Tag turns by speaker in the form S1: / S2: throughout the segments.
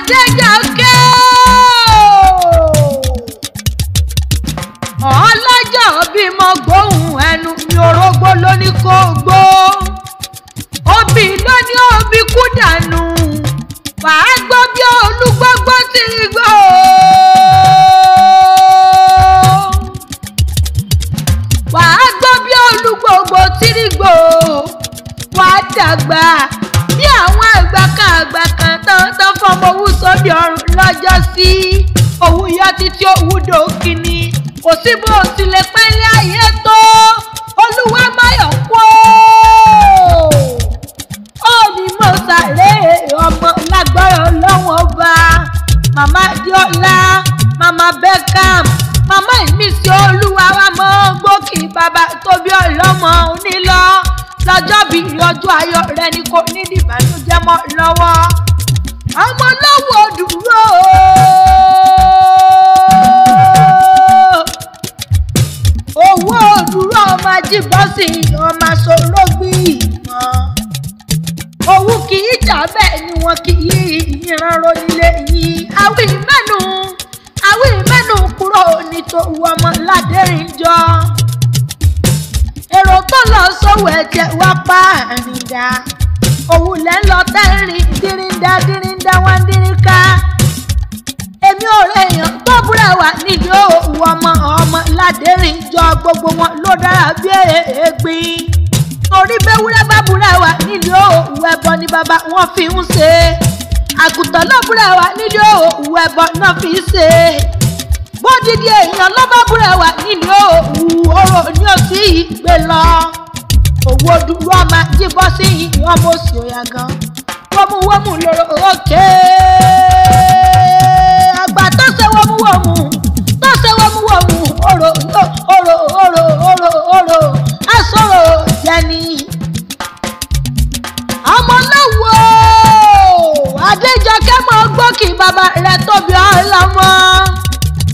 S1: Adéjọkẹ́ ọlọ́jọ́ bí mo gbóhùn ẹnu mi orógbó ló ní kó gbó obì ló ní òbí kú dànù wàá gbọ́ bí olúgbọ́gbọ́ ti gbọ́ wàá gbọ́ bí olúgbògbò ti rí gbò wàá dàgbà bí àwọn àgbà kan tán fọmọ owó sódì ọrùn lọ́jọ́ sí òwú yọ títí òwú dòkìní kò sí bó ti lè pẹ́ lé ayé tó olúwa máyọ̀ kú ó ní mo sàré ọmọ lágbára ọlọ́wọ́n ọba màmá Adéọlá màmá Beckham màmá ìmísí olúwa wa mọ́ gbókì bàbá tóbi ọlọ́mọ onílọ lọ́jọ́ bí ọjọ́ ayọ̀ rẹ ni kò ní ìbànújẹ́ mọ́ lọ́wọ́ ọmọ lọ́wọ́ dúró owó dúró ọmọ ajíbọ́sì ọmọ aṣọ́rọ́gbì mọ́ owó kì í jà bẹ́ẹ̀ ni wọn kì í ìrànrọ́ nílé yìí àwí mẹ́nu kúrò nítòwú ọmọ ládẹ́rìnjọ èrò tó lọ sówó ẹ̀jẹ̀ wá pa àrìndà òun lẹ́ ń lọ tẹ́rìn díríndà díríndà wá dírín ká èmi ò rẹ̀ èèyàn tó búra wà nídìí òwú ọmọ ọmọ ládẹ́rìnjọ gbogbo wọn ló dára bí èégbín torí bẹ́wúrẹ́ bá búra wà nídìí òwú ẹbọ ni bàbá wọn fi ń ṣe àgùntàn ló búra wà nídìí òwú ẹbọ náà fi ń ṣe bódìdí èèyàn ló bá búra wà nídìí òwú oró ní òsì gbé lọ òwò dúró ọmọ jíbọ́ sí ọmọ òsì òyà gan wọ́múwọ́mú lóró òkè àgbà tó ṣe wọ́múwọ́mú tó ṣe wọ́múwọ́mú oró oró oró oró oró asọ̀rọ̀ jẹni. ọmọ lọ́wọ́ Adéjọkẹ́ mọ́ gbókì bàbá rẹ̀ tóbi ọlọ́mọ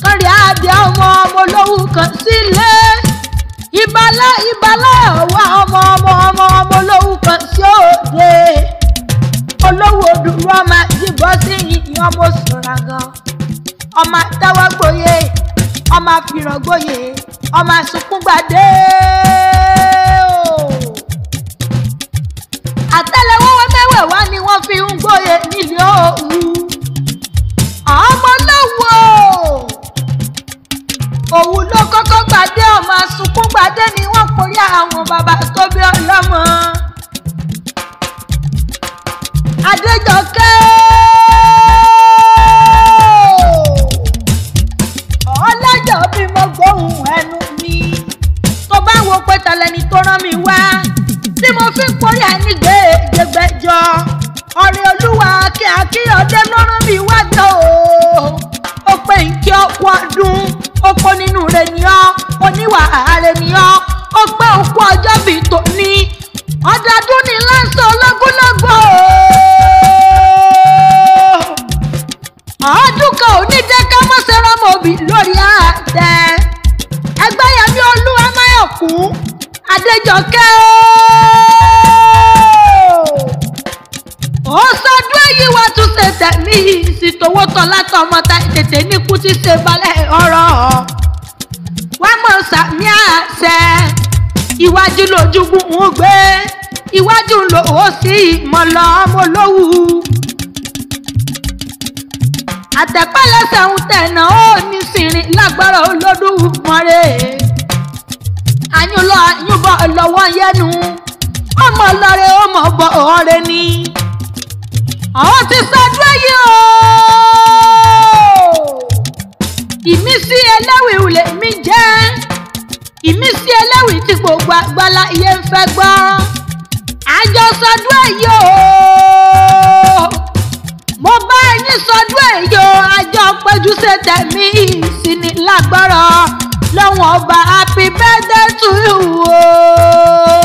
S1: kọrin àdé ọmọ ọmọ olówó kan sílé ìbálá ìbálá ọwọ́ ọmọ ọmọ ọmọ ọmọ olówó kan sí òde olówó dúró ọmọ yìnbọn sí yìnyín ọmọ sọ̀rọ̀ gan ọmọ àtẹwọ́ gboyè ọmọ àfihàn gboyè ọmọ àsunkúngbàdé o àtẹ́lẹwọ́ mẹ́wẹ̀ẹ̀wá ni wọ́n fi ń gboyè nílùú Òwu ọmọ olówó Òwu ló kọ́kọ́ gbàdé ọmọ àsunkúngbàdé ni wọ́n porí àwọn bàbá tó bí ọlọ́mọ. Adéjọkẹ́ ọlọ́jọ́ bí mo gbóhùn ẹnu mi tó bá wo pé tẹlẹni tó rán mi wá tí mo fi ń porí ẹni gbẹgbẹjọ ọ̀rẹ́ olúwa kí akíyọ̀dé ló rán mi wá jọ o ó pé nkí ọkọ ọdún ó kó nínú rẹ̀ ní ọ́ oníwà ààrẹ ní ọ́ ó pé òkú ọjọ́ bíi tòní ọdọọdún ní lásán ológúnlógún ọdún kan ò ní jẹ́ ká mọ̀ ṣe rọ́mọ òbí lórí àtẹ ẹgbẹ́yẹmí olúwa máyọ̀kún Adéjọkẹ́ ó sọdún èyí wá tún ṣe tẹ̀mí sí tòwó tọ́lá tọmọ ta tètè ní kú tí ṣe balẹ̀ ọ̀rọ̀ wá mọ̀ sàmí àṣẹ iwájú lójúgùn ń gbé iwájú lò ó sì mọ̀ lọ ọmọ olówù àtẹ̀pẹ́lẹsẹ̀ ń tẹ̀nà ó ní sìnrìn lágbára Olódùmarè àyùn lọ àyùn bọ̀ lọ́wọ́ yẹnu ọmọ lọ́rẹ́ ọmọ bọ̀ ọ̀rẹ́ ni àwọn ti sọdún èyí o ìmísí ẹlẹ́wì lè mí jẹ́ ìmísí ẹlẹ́wì tí gbogbo àgbàlá iye ń fẹ́ gbọ́ àjọ sọdún èyí o mo bá yín sọdún èyí o àjọ péjú ṣe tẹ̀mí ìsinmi lágbára lọ́wọ́n ọba happy birthday to you o.